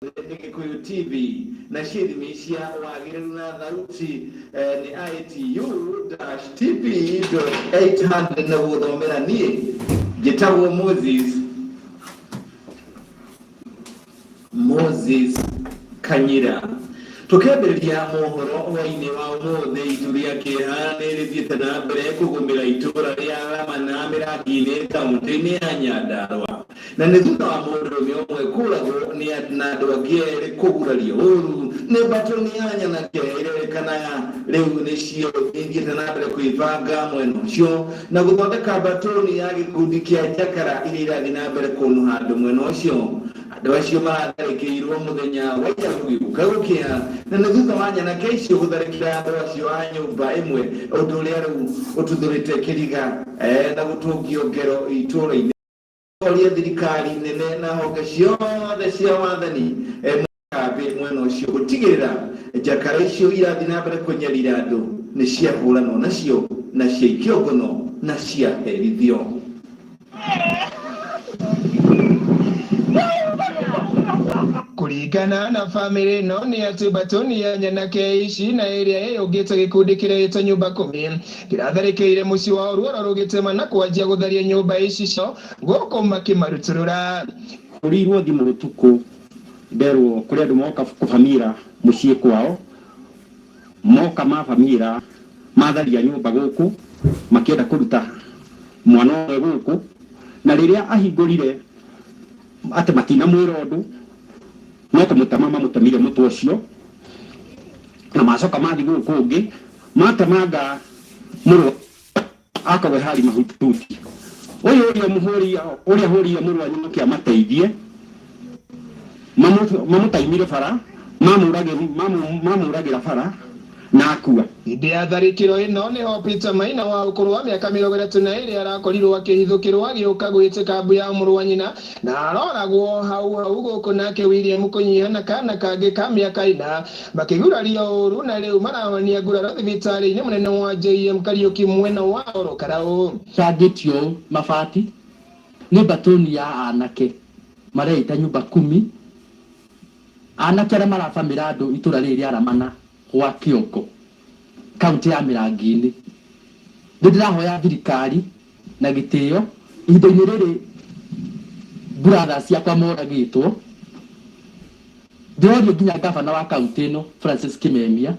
Nĩ Gĩkũyũ TV na ciĩthimi cia wagĩrĩru na thauti nĩ ITU-TP.800 na gũthomera niĩ njĩtagwo Moses Kanyira. Tũkĩambĩrĩria mohoro hwainĩ wa ũmũthĩ, itu rĩa kĩeha nĩ rĩthiĩte na mbere kũgũmĩra itũũra rĩa Ramana Mĩrangi-inĩ kaũntĩ-inĩ ya Nyandarũa. Na nĩ thutha wa mũndũrũme ũmwe kũragwo nĩ na andũ angĩ erĩ kũgurario ũru nĩ mbatũni ya nyanake ĩrerĩkanaga rĩu nĩcio ithiĩte na mbere kwĩbanga mwena ũcio na gũthondeka mbatũni ya gĩkundi kĩa njakara iria irathiĩ na mbere kũnũha andũ mwena ũcio. Andũ acio maratharĩkĩirwo mũthenya wa ira gũgĩũka gũkĩa, na nĩ thutha wa nyanake icio gũtharĩkĩra andũ acio a nyũmba ĩmwe, ũndũ ũrĩa rĩu ũtuthũrĩte kĩriga na gũtũngio ngero itũũra-inĩ. Oria thirikari nene na honge ciothe cia wathani kambĩ mwena ũcio gũtigĩrĩra njakara icio irathiĩ na mbere kũnyarira andũ nĩ ciahũranwo nacio na ciaikio ngono na ciaherithio. Kũringana na bamĩrĩ ĩno nĩ atĩ mbatũni ya nyanake ici na ĩrĩa ĩyũngĩte gĩkundi kĩreĩta nyũmba kũmi kĩratharĩkĩire mũciĩ wao ruoro rũgĩtema na kwanjia gũtharia nyũmba ici ciao gũkũ makĩmarutũrũra. Hũrĩirwo thimũ ũtukũ nderwo kũrĩ andũ moka kũbamĩra mũciĩ kwao, moka mabamĩra matharia nyũmba gũkũ makĩenda kũruta mwana ũmwe gũkũ, na rĩrĩa ahingũrire atĩ matinamwĩra ũndũ no kũmũtema mamũtemire mũtwe ũcio, na macoka mathiĩ gũkũ ũngĩ matemanga mũrũ akorwo hari mahututi ũyũ ũrĩa mũhũri ũrĩa hũrire mũrũ wanyu mũke amateithie mamũtaimire bara mamũragĩra bara na akua. Hĩndĩ ya tharĩkĩro ĩno nĩho Peter Maina wa ũkũrũ wa mĩaka 32 arakorirwo akĩhithũkĩrwo agĩũka gwĩtĩka mbu ya mũrũ wa nyina na aroragwo hau hau gũkũ nake William kũnyiha na kana kangĩ ka mĩaka 4 makĩgurario ũru na rĩu marahonia nguraro thibitarĩ-inĩ mũnene wa JM Kariuki mwena wa Oro Karau. Cangĩtio mabati nĩ mbatũni ya anake mareita nyumba kumi anake arĩa marabamĩra andũ itũra rĩrĩ rĩa Ramana gwa Kĩongo kaunti ya Mĩrangi-inĩ. Nĩ ndĩrahoya thirikari na gĩtĩo ihinda-inĩ rĩrĩ brothers ciakwa moragĩtwo, ndĩroria nginya gavana wa kaunti ĩno Francis Kimemia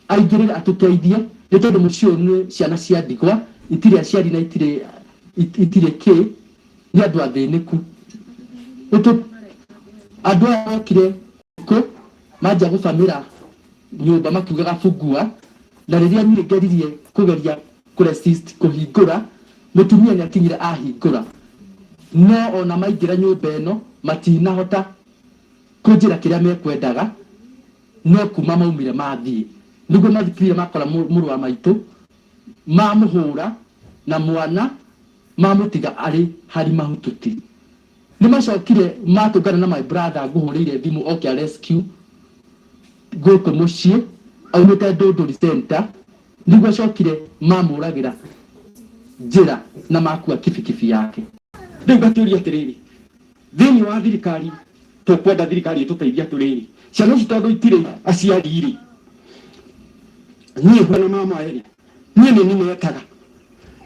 aingĩrĩre atũteithie, nĩ tondũ mũciĩ ũyũ nĩ ciana cia ndigwa, itirĩ aciari na itirĩ kĩ, nĩ andũ athĩnĩku. Andũ aya mokire kũ manjia gũbamĩra nyũmba makiugaga bungua, na rĩrĩa niĩ ngeririe kũgeria kũresist kũhingũra, mũtumia nĩ akinyire ahingũra, no ona maingĩra nyũmba ĩno matinahota kũnjĩra kĩrĩa mekwendaga, no kuma maumire mathiĩ nĩguo mathikire makora mũrũ wa maitũ mamũhũra na mwana mamũtiga arĩ hari mahututi. Nĩ macokire matũngana na my brother ngũhũrĩire thimũ oke a rescue gũkũ mũciĩ aumĩte Ndũndũri Center, nĩguo acokire mamũragĩra njĩra na makua kibikibi yake. Rĩu ngakĩũria atĩrĩrĩ, thĩinĩ wa thirikari tũkwenda thirikari ĩtũteithie atĩrĩrĩ, ciana ici tondũ itirĩ aciari rĩ, niĩ huana mama rĩ, niĩ nĩ nimetaga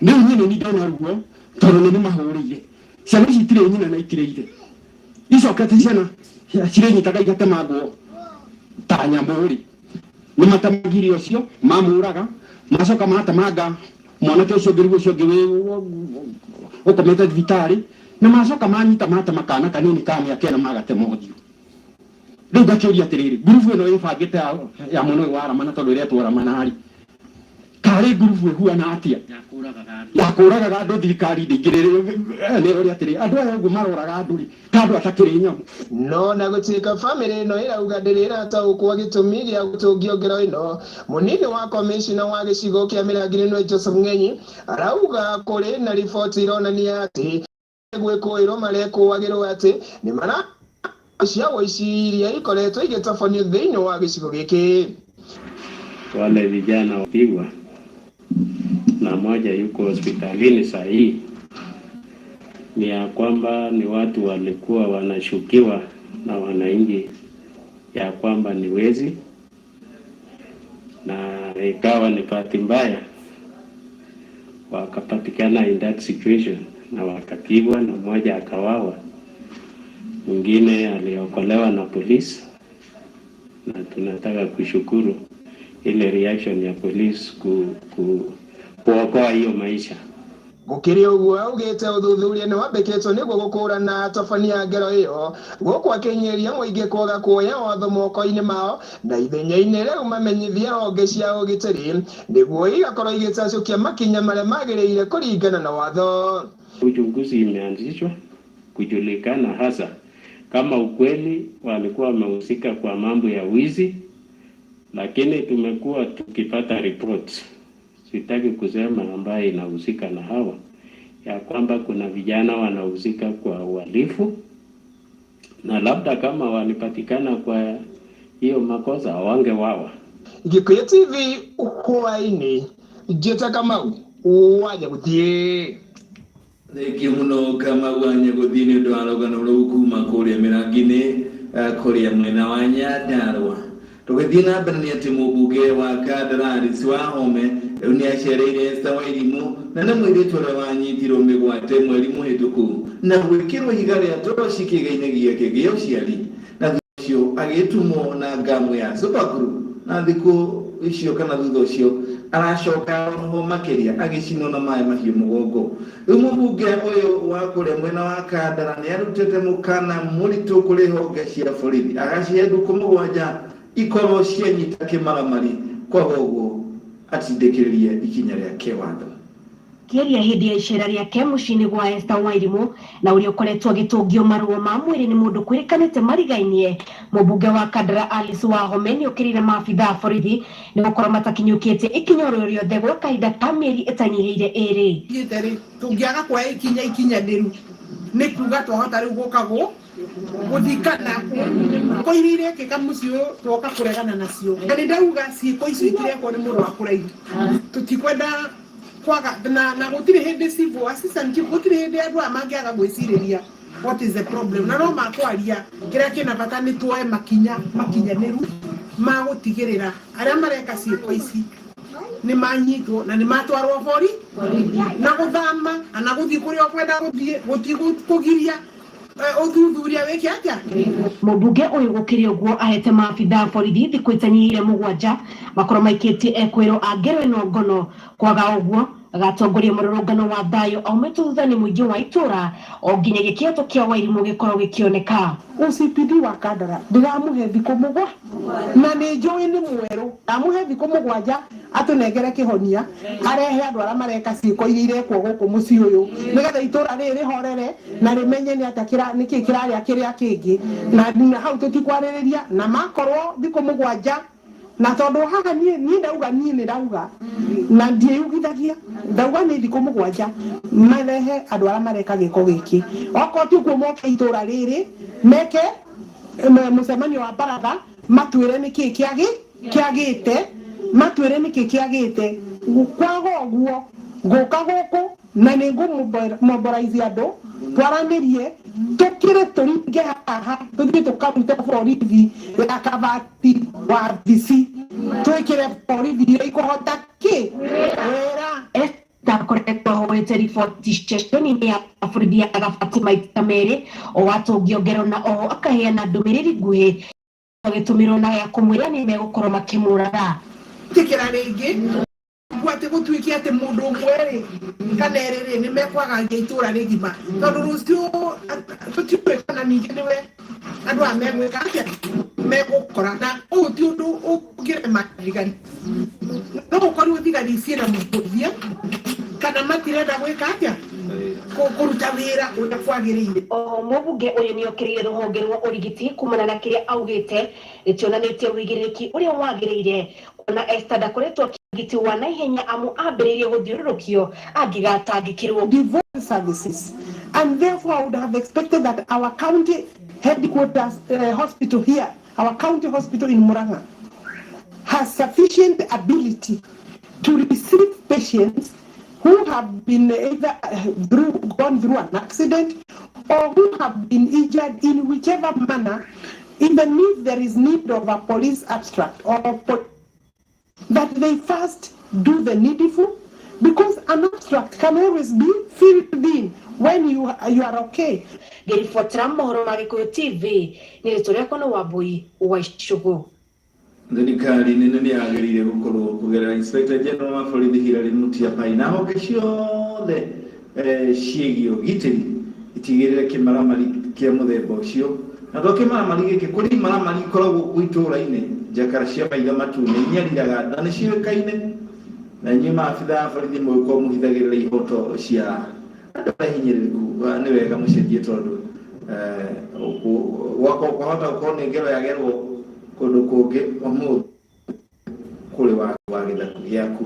rĩu, niĩ nĩ ndona ruo tondũ nĩ nĩmahũrĩire ciana ici itirĩ nyina na itirĩ ithe, icokete ciana cirĩnyitaga igatemangwo ta nyamũ rĩ, nĩ matemangire ũcio mamũraga, macoka matemanga mwanake ũcio ũngĩ, rĩu ũcio ũngĩ wĩ ũkomete thibitarĩ, na macoka manyita matema kana kanini ka mĩaka 4 magatema ũthiũ. Rĩu ngakĩũria atĩrĩrĩ, ngurubu ĩno ĩbangĩte ya mwena ũyũ wa Ramana tondũ ĩretwo Ramana rĩ, karĩ ngurubu ĩhuana atĩa ya kũragaga andũ? Thirikari ndĩingĩrĩre nĩ atĩrĩ, andũ aya ũguo maroraga andũ rĩ, ta andũ atakĩrĩ nyamũ. No na gũtuĩka bamĩrĩ ĩno ĩrauga ndĩrĩ ĩrataũkwo gĩtũmi gĩa gũtũngio ngero ĩno, mũnini wa komĩcina wa gĩcigo kĩa Mĩrangi-inĩ nĩwe Joseph Ng'enyi arauga kũrĩ na riboti ironania atĩ gwĩkũĩrwo marekũagĩrwo atĩ nĩ mara cia ũici iria ikoretwo igĩtabanio thĩinĩ wa gĩcigo gĩkĩ. Wale vijana wapigwa na moja yuko hospitalini saa hii, ni ya kwamba ni watu walikuwa wanashukiwa na wananchi ya kwamba ni wezi, na ikawa ni bahati mbaya wakapatikana in that situation na wakapigwa, na mmoja akauawa, mwingine aliokolewa na polisi, na tunataka kushukuru ile reaction ya polisi kuokoa hiyo maisha. Gũkĩrĩ ũguo, augĩte ũthuthuria nĩ wambĩkĩtwo nĩguo gũkũrana atabania ngero ĩyo, gũkũ akĩnyĩria mũingĩ kwaga kuoya watho moko-inĩ mao na ithenya-inĩ rĩu mamenyithie honge cia ũgitĩri nĩguo igakorwo igĩtacũkia makinya marĩa magĩrĩire kũringana na watho. Uchunguzi imeanzishwa kujulikana hasa kama ukweli walikuwa wamehusika kwa mambo ya wizi, lakini tumekuwa tukipata reports, sitaki kusema ambaye inahusika na hawa, ya kwamba kuna vijana wanahusika kwa uhalifu, na labda kama walipatikana kwa hiyo makosa hawangeuawa. Gĩkũyũ TV hwaĩ-inĩ, njĩta Kamau wa Nyagũthiĩ. Thengiũ mũno, Kamau wa Nyagũthiĩ, nĩ ũndũ wa rũgano rũu kuma kũrĩa Mĩrangi-inĩ, kũrĩa mwena wa Nyandarũa. Tũgĩthiĩ na mbere nĩ atĩ mũmbunge wa Kandara Alice Wahome rĩu nĩ acereire Esther Wairimu, na nĩ mũirĩtu ũrĩa wanyitirwo mĩgwate mweri mũhĩtũku na gwĩkĩrwo ihiga rĩa toci kĩĩga-inĩ gĩake gĩa ũciari, na thutha ũcio agĩtumwo na ngamu ya super glue, na thikũ icio kana thutha ũcio aracoka ho makĩria agĩcinwo na maĩ mahiũ mũgongo. Rĩu mũmbunge ũyũ wa kũrĩa mwena wa Kandara nĩ arutĩte mũkana mũritũ kũrĩ honge cia borithi, agacihe thikũ 7 ikorwo cianyita kĩmaramari, kwaga ũguo atindĩkĩrĩrie ikinya rĩa kĩwatho. Kĩaria hĩndĩ ya icera rĩake mũciĩ-inĩ gwa Esther Wairimu, na ũrĩa ũkoretwo agĩtũngio marũa ma mwĩrĩ nĩ mũndũ kwĩrĩkanĩte marigainie, mũmbunge wa Kandara Alice Wahome nĩ okĩrĩire maabitha a borithi nĩ gũkorwo matakinyũkĩtie ikinya o rĩothe gwa kahinda ka mĩeri ĩtanyihĩire 2. Gĩte rĩ, tũngĩaga kuoya ikinya ikinyanĩru nĩ kuga twahota rĩu gũka gũthikana ko iria irekĩka mũciĩ ũyũ twoka kũregana nacio, na nĩ ndauga ciĩko icio itirekwo nĩ mũndũ wa kũraihu. Tũtikwenda kwaga na gũtirĩ hĩndĩ civil assistant chief, gũtirĩ hĩndĩ andũ aya mangĩaga gwĩcirĩria what is the problem, na no makwaria. Kĩrĩa kĩna bata nĩ tuoe makinya makinyanĩru ma gũtigĩrĩra arĩa mareka ciĩko ici nĩ manyitwo na nĩ matwarwo bori, na gũthama kana gũthiĩ kũrĩa ũkwenda gũthiĩ gũtikũgiria ũthuthuria wĩke atĩa. Mũmbunge ũyũ gũkĩrĩ ũguo ahete maabitha a borithi thikũ itanyihĩire 7 makorwo maikĩtie ekwĩrwo a ngero ĩno ngono, kwaga ũguo agatongoria mũrũrũngano wa thayũ aumĩtwo thutha nĩ mũingĩ wa itũra o nginya gĩkĩoto kĩa Wairimũ gĩkorwo gĩkĩoneka. OCPD wa Kandara ndĩramũhe thikũ mũgwa, na nĩ njũĩ nĩ mwerũ, ndamũhe thikũ 7 atũnengere kĩhonia, arehe andũ arĩa mareka ciĩko iria irekwo gũkũ mũciĩ ũyũ, nĩgetha itũra rĩrĩ rĩhorere na rĩmenye nĩ atĩa nĩkĩ kĩrarĩa kĩrĩa kĩngĩ, na hau tũtikwarĩrĩria na makorwo thikũ 7, na tondũ haha niĩ ndauga, niĩ nĩ ndauga na ndiĩyugithagia, ndauga nĩ thikũ 7 marehe andũ arĩa mareka gĩko gĩkĩ. Okorwo ti ũguo, moke itũra rĩrĩ meke mũcemanio wa baratha, matwĩre nĩkĩ kĩagĩte, matwĩre nĩkĩ kĩagĩte. Kwaga ũguo, ngũka gũkũ na nĩ ngũmobilize andũ twaranĩrie, tũkĩre tũringe haha, tũthiĩ tũkarute borithi ya Kabati wabici, twĩkĩre borithi iria ikũhota kĩ wĩra. Esther akoretwo ahũrĩte riboti ceceni-inĩ ya borithi ya Gabati maita 2 o atũngio ngero, na oho akaheana ndũmĩrĩri nguhĩ agĩtũmĩrwo na ya kũmwĩra nĩ megũkorwo makĩmũraga. Tĩkĩra rĩngĩ guo atĩ gũtuĩke atĩ mũndũ ũmwe rĩ kana erĩ rĩ nĩ mekwagagia itũra rĩgima, tondũ rũciũ tũtiũĩ kana ningĩ nĩwe andũ aya megwĩka atĩa megũkora, na ũyũ ti ũndũ ũngĩrema thigari. No ũkorirwo thigari ciĩna mũhũthia kana matirenda gwĩka atĩa, kũruta wĩra ũrĩa kwagĩrĩire. Oho mũmbunge ũyũ nĩ okĩrĩire rũhonge rwa ũrigiti kumana na kĩrĩa augĩte gĩtionanĩtie ũigĩrĩrĩki ũrĩa wagĩrĩire, kuona Esther ndakoretwo akĩrigiti wa naihenya amu ambĩrĩirie gũthiũrũrũkio angĩgatangĩkĩrwo. Devolved services, and therefore I would have expected that our county headquarters hospital here, our county hospital in Murang'a, has sufficient ability to receive patients who have been either gone through an accident or who have been injured in whichever manner, even if there is need of a police abstract or that they first do the needful, because an abstract can always be filled in when you are okay. Ngĩribotera mohoro ma Gĩkũyũ TV nĩ rĩtwa rĩakwa nĩ Wambui wa Icũgũ. Thirikari nene nĩ yagĩrĩire gũkorwo kũgerera Inspector General wa borithi Hilary Mutyambai na honge ciothe ciĩgiĩ ũgitĩri itigĩrĩre kĩmaramari kĩa mũthemba ũcio na to kĩmaramari gĩkĩ kũrĩ imaramari ikoragwo kuo itũũra-inĩ njakara cia maitho matune inyariraga na nĩ ciũĩkaine na inyuĩ maabitha a borithi mũgĩkorwo mũhithagĩrĩra ihoto cia andũ arĩa hinyĩrĩrĩku nĩ wega mũcenjie tondũ gwakwa kwahota gũkorwo nĩ ngero yagerwo kũndũ kũngĩ ũmũthĩ kũrĩ wa gĩthaku gĩaku.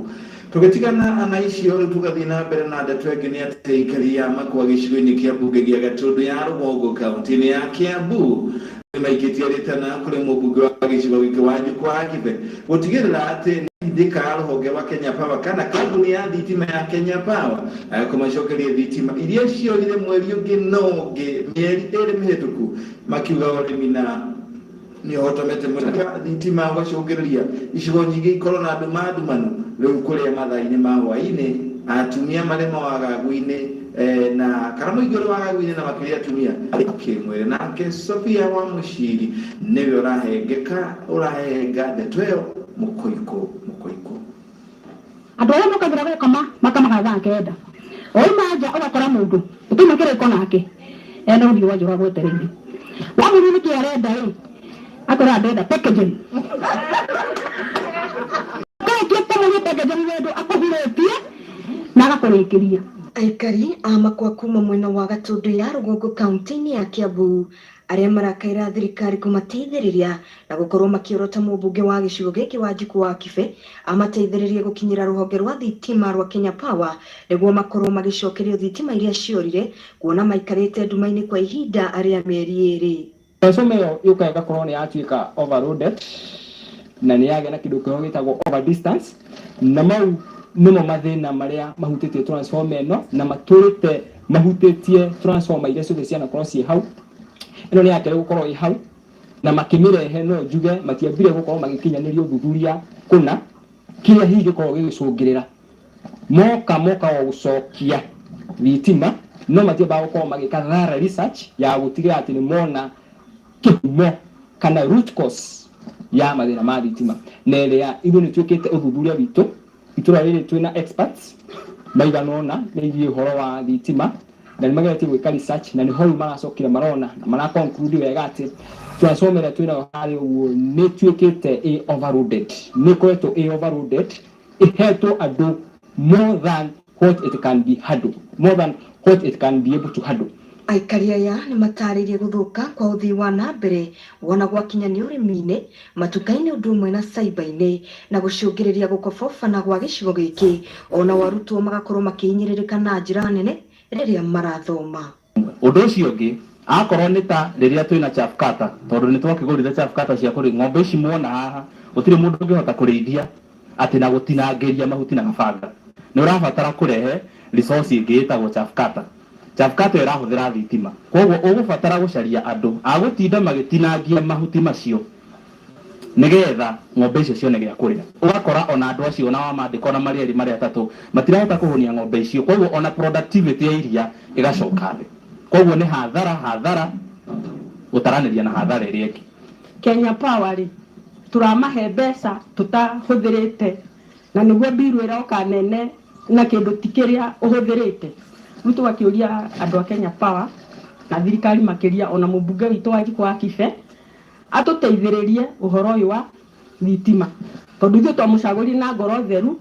Tũgĩtigana na icio rĩu tũgathiĩ na mbere na ndeto ĩngĩ nĩ atĩ aikari a Makwa gĩcigo-inĩ kĩa mbunge gĩa Gatũndũ ya Rũgongo kaunti-inĩ ya Kiambu nĩmaikĩtie rĩtana kũrĩ mũmbunge wa gĩcigo gĩkĩ Wanjikũ wa Kibe gũtigĩrĩra atĩ nĩathindĩka rũhonge rwa Kenya Power kana kambuni ya thitima ya Kenya Power kũmacokeria thitima iria ciorire mweri ũngĩ na ũngĩ mĩeri ĩrĩ mĩhĩtũku makiuga ũrĩmi na nĩ ũhotomete thitima ũgacũngĩrĩria icigo nyingĩ ikorwo na nduma ndumanu rĩu kũrĩa mathaa-inĩ ma hwaĩ-inĩ atumia marĩ mawagagu-inĩ na kana mũingĩ ũrĩ wagagu-inĩ na makĩria atumia kĩmwĩrĩ. Nake Sophia wa Mũciri nĩwe ũrahengeka ũrahenga ndeto ĩyo mũkoiko mũkoiko. Andũ arĩa mokagĩra gũkama makamaga thaa kenda wauma nja ũgakora mũndũ ũtuma kĩrĩko nake ena ũthiũ wa njũra gwetereire wamũria nĩkĩ arenda ĩ akora ndenda packaging kĩrĩkia kũmũria packaging wendo akũhurĩtie na agakũrĩkĩria. Aikari a Makwa kuma mwena wa Gatũndũ ya Rũgongo kaunti-inĩ ya Kiambu arĩa marakaĩra thirikari kũmateithĩrĩria na gũkorwo makĩorota mũmbunge wa gĩcigo gĩkĩ Wanjikũ wa Kibe amateithĩrĩrie gũkinyĩra rũhonge rwa thitima rwa Kenya Power nĩguo makorwo magĩcokerio thitima iria ciorire kuona maikarĩte nduma-inĩ kwa ihinda rĩa mĩeri ĩrĩ. Transformer ĩyo yũkaga ĩgakorwo nĩ yatuĩka overloaded na nĩ yagĩa na kĩndũ kĩho gĩtagwo over distance na mau nĩmo mathĩna marĩa mahutĩtie transformer ĩno na matũrĩte mahutĩtie transformer iria ciothe cianakorwo ciĩ hau. Ĩno nĩ ya kerĩ gũkorwo ĩ hau na makĩmĩrehe no njuge matiambire gũkorwo magĩkinyanĩria ũthuthuria kũna kĩrĩa hihi gĩkoragwo gĩgĩcũngĩrĩra moka moka o gũcokia thitima no matiambaga gũkorwo magĩka thorough research ya gũtigĩrĩra atĩ nĩ mona kĩhumo kana root cause ya mathĩna ma thitima na ĩrĩa ithuĩ nĩ twĩkĩte ũthuthuria witũ itũra rĩrĩ twĩna experts maigana ũna megiĩ ũhoro wa thitima na nĩ mageretie gwĩka research na nĩho rĩu maracokire marona na mara conclude wega atĩ transformer ĩrĩa twĩnayo harĩa ũguo nĩ ĩtuĩkĩte ĩ overloaded, nĩ ĩkoretwo ĩ overloaded ĩhetwo andũ more than what it can be handle, more than what it can be able to handle. Aikari aya nĩ matarĩirie gũthũka kwa ũthii wa na mbere wona gwakinya nĩ ũrĩmi-inĩ matuka-inĩ ũndũ ũmwe na cyber-inĩ na gũcũngĩrĩria gũkobobana gwa gĩcigo gĩkĩ ona arutwo magakorwo makĩhinyĩrĩrĩka na njĩra nene rĩrĩa marathoma. Ũndũ ũcio ũngĩ akorwo nĩ ta rĩrĩa twĩna chaff cutter tondũ nĩ twakĩgũrire chaff cutter cia kũrĩ ng'ombe ici muona haha gũtirĩ mũndũ ũngĩhota kũrĩithia atĩ na gũtinangĩria mahuti na gabanga nĩ ũrabatara kũrehe resource ĩngĩ ĩtagwo chaff cutter. Chaff cutter ĩyo ĩrahũthĩra thitima koguo ũgũbatara gũcaria andũ a gũtinda magĩtinangia mahuti macio nĩgetha ng'ombe icio cione gĩa kũrĩa. Ũgakora ona andũ acio ona wamandĩka ona marĩ erĩ marĩ atatũ matirahota kũhũnia ng'ombe icio koguo ona productivity ya iria ĩgacoka thĩ. Koguo nĩ hathara hathara gũtaranĩria na hathara ĩrĩa ĩngĩ. Kenya Power rĩ tũramahe mbeca tũtahũthĩrĩte na nĩguo mbiru ĩroka nene na kĩndũ ti kĩrĩa ũhũthĩrĩte. Rĩu tũgakĩũria andũ a Kenya Power na thirikari makĩria ona mũmbunge witũ Wanjikũ wa Kibe atũteithĩrĩrie ũhoro ũyũ wa thitima tondũ ithuĩ twamũcagũrire na ngoro theru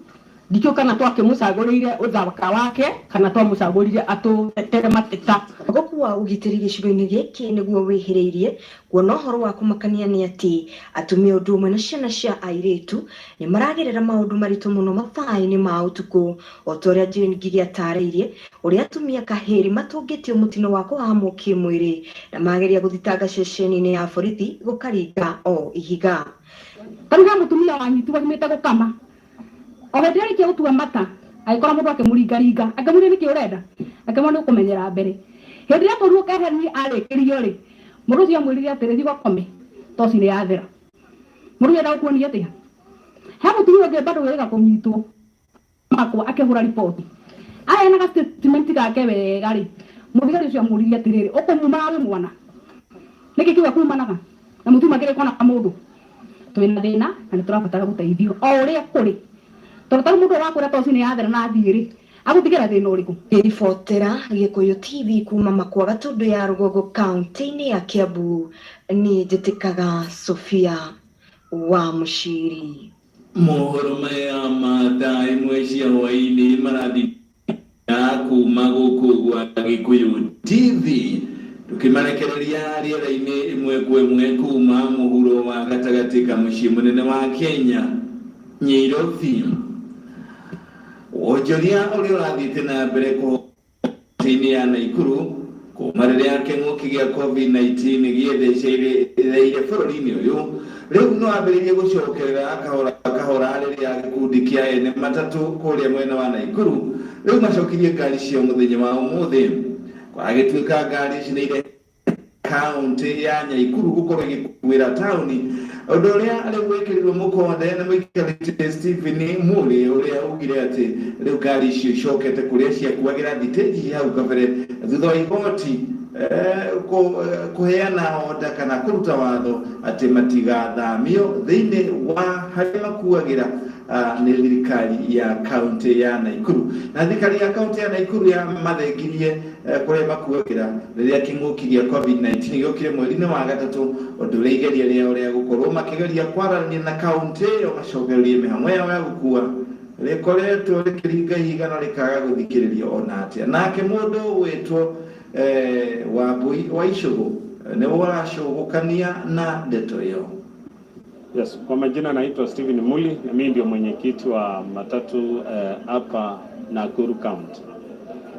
ndikĩũĩ kana twakĩmũcagũrĩire ũthaka wake kana twamũcagũrire atũtetere mateta. Wagoku wa ũgitĩri gĩcigo-inĩ gĩkĩ nĩguo wĩhĩrĩirie kuona ũhoro wa kũmakania nĩ atĩ atumia ũndũ ũmwe na ciana cia airĩtu nĩ maragerera maũndũ maritũ mũno mathaa-inĩ ma ũtukũ o ta ũrĩa Jane Ngigĩ atarĩirie ũrĩa atumia kahĩri matũngĩtio mũtino wa kũhahamwo kĩmwĩrĩ na mageria gũthitanga ceceni-inĩ ya borithi gũkaringa o ihiga. Ta rĩu he mũtumia wanyitirwo aumĩte gũkama o hĩndĩ ĩrĩa arĩkia gũtua mata agĩkora mũndũ akĩmũringaringa akĩmũria nĩkĩ ũrenda akĩmwĩra nĩ ũkũmenyera mbere. Hĩndĩ ĩrĩa kũruo keheri arĩkĩrio rĩ, mũndũ ũcio amwĩrire atĩrĩ, thiĩ ũgakome, toci nĩ yathera. Mũndũ ũcio enda gũkuonia atĩa? He mũtumia ũngĩ bado wĩrĩga kũnyitwo makwa akĩhũra riboti. Aheana ga statement gake wega rĩ, mũthigari ũcio amũririe atĩrĩrĩ, ũkũmumaga wĩ mwana? Nĩkĩ kĩu akumanaga? Na mũtiuma kĩrĩko na mũndũ? Twĩna thĩna na nĩ tũrabatara gũteithio o ũrĩa kũrĩ. Tondũ tarĩu mũndũ ũyũ wakwĩra toci nĩ yathera na athiĩ rĩ, agũtigĩra thĩna ũrĩkũ? Ngĩribotera Gĩkũyũ TV kuma Makwa Gatundu ya Rũgongo kaunti-inĩ ya Kiambu, niĩ njĩtĩkaga Sophia wa Mũciri. Mohoro maya ma thaa ĩmwe cia hwaĩ-inĩ marathiĩ kuma gũkũ gwa Gĩkũyũ TV tũkĩmarekereria rĩera-inĩ ĩmwe kwa ĩmwe kuma mũhuro wa gatagatĩ ka mũciĩ mũnene wa Kenya, Nyairobi. Wonjoria ũrĩa ũrathiĩte na mbere kũhota-inĩ ya Naikuru kuma rĩrĩa kĩng'ũki gĩa COVID-19 gĩetheceire bũrũri-inĩ ũyũ rĩu no ambĩrĩrie gũcokerera kahora kahora rĩrĩa gĩkundi kĩa ene matatũ kũrĩa mwena wa Naikuru rĩu macokirie ngari ciao mũthenya wa ũmũthĩ. Kwagĩtuĩka ngari ici nĩ ire kaunti ya Nyaikuru gũkorwo ĩgĩkuĩra taũni, ũndũ ũrĩa rĩu wĩkĩrirwo mũkonde nĩ mũikarĩte Stephen Muli ũrĩa ugire atĩ rĩu ngari icio icokete kũrĩa ciakuagĩra thitĩnji hau kabere thutha wa igoti kũheana oda kana kũruta watho atĩ matigathamio thĩinĩ wa harĩa makuagĩra nĩ thirikari ya kaunti ya Naikuru. Na thirikari ya kaunti ya Naikuru ya mathengirie kũrĩa makuagĩra rĩrĩa kĩng'ũki gĩa COVID-19 gĩokire mweri-inĩ wa gatatũ, ũndũ ũrĩa igeria rĩao rĩa gũkorwo makĩgeria kwaranĩria na kaunti ĩyo macokererie mĩhang'o yao ya gũkua rĩkoretwo rĩkĩringa ihiga na rĩkaga gũthikĩrĩrio ona atĩa. Nake mũndũ ũgwĩtwo Wambui wa Icũgũ nĩwe ũracũgũkania na ndeto ĩyo. Yes, kwa majina naitwa Stephen Muli na mimi ndio mwenyekiti wa matatu hapa Nakuru County.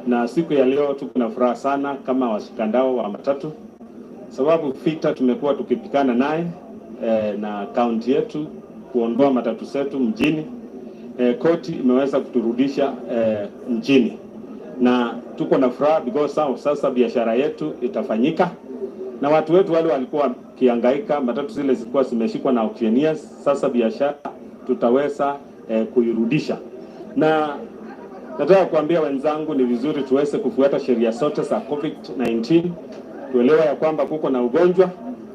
Na siku ya leo tuko na furaha sana kama washikandao wa matatu, sababu vita tumekuwa tukipikana naye na kaunti yetu kuondoa matatu zetu mjini. Koti imeweza kuturudisha mjini na tuko na furaha because sasa biashara yetu itafanyika na watu wetu wale walikuwa wakihangaika, matatu zile zilikuwa zimeshikwa na auctioneers, sasa biashara tutaweza kuirudisha. Na nataka kuambia wenzangu, ni vizuri tuweze kufuata sheria zote za COVID-19, tuelewe ya kwamba kuko na ugonjwa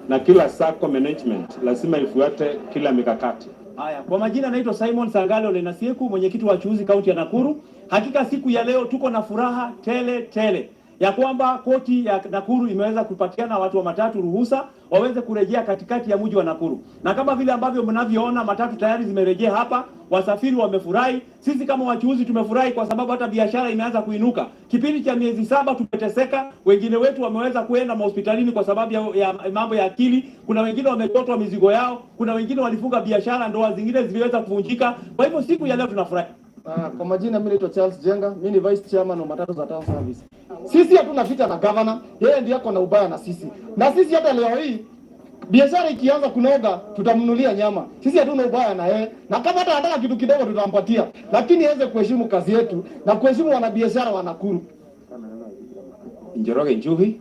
na kila sacco management lazima ifuate kila mikakati. Haya, kwa majina naitwa Simon Sangale Ole Nasieku, mwenyekiti wa wachuuzi kaunti ya Nakuru. Hakika siku ya leo tuko na furaha tele tele ya kwamba koti ya Nakuru imeweza kupatiana watu wa matatu ruhusa waweze kurejea katikati ya mji wa Nakuru, na kama vile ambavyo mnavyoona matatu tayari zimerejea hapa, wasafiri wamefurahi. Sisi kama wachuuzi tumefurahi kwa sababu hata biashara imeanza kuinuka. Kipindi cha miezi 7 tumeteseka, wengine wetu wameweza kuenda mahospitalini kwa sababu ya mambo ya akili, kuna wengine wametotwa mizigo yao, kuna wengine walifunga biashara, ndoa zingine ziliweza kuvunjika. Kwa hivyo siku ya leo tunafurahi. Kwa majina mimi naitwa Charles Jenga, mimi ni vice chairman wa matatu za town service. Sisi hatuna vita na governor, yeye ndiye ako na ubaya na sisi. Na sisi hata leo hii biashara ikianza kunoga tutamnunulia nyama. Sisi hatuna ubaya na yeye, na kama hata anataka kitu kidogo tutampatia, lakini aweze kuheshimu kazi yetu na kuheshimu wanabiashara wa Nakuru. Njoroge Njuhi,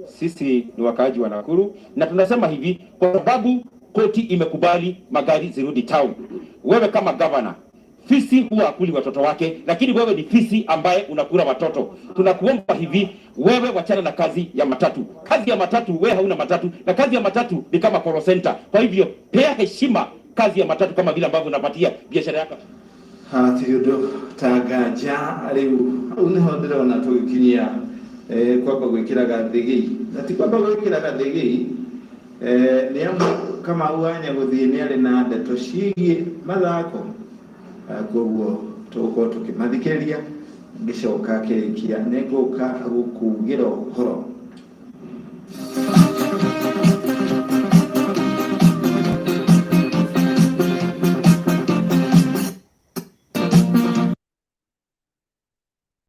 sisi ni wakaaji wa Nakuru na tunasema hivi kwa sababu koti imekubali magari zirudi town. Wewe kama governor, fisi huwa akuli watoto wake, lakini wewe ni fisi ambaye unakula watoto. Tunakuomba hivi, wewe wachana na kazi ya matatu. Kazi ya matatu, wewe hauna matatu, na kazi ya matatu ni kama call center. Kwa hivyo pea heshima kazi ya matatu kama vile ambavyo unapatia biashara yako. Hatirĩ ũndũ ta nganja rĩu hau nĩho ndĩrona tũgĩkinyia kwamba gwĩkĩra gathĩgĩi na ti kwamba gwĩkĩra gathĩgĩi nĩ amu Kamau wa Nyagũthiĩ nĩ arĩ na ndeto ciĩgiĩ mathako, koguo tũgũkorwo tũkĩmathikĩrĩria ngĩcoka kĩrĩkia nĩ ngũka gũkugĩra ũhoro.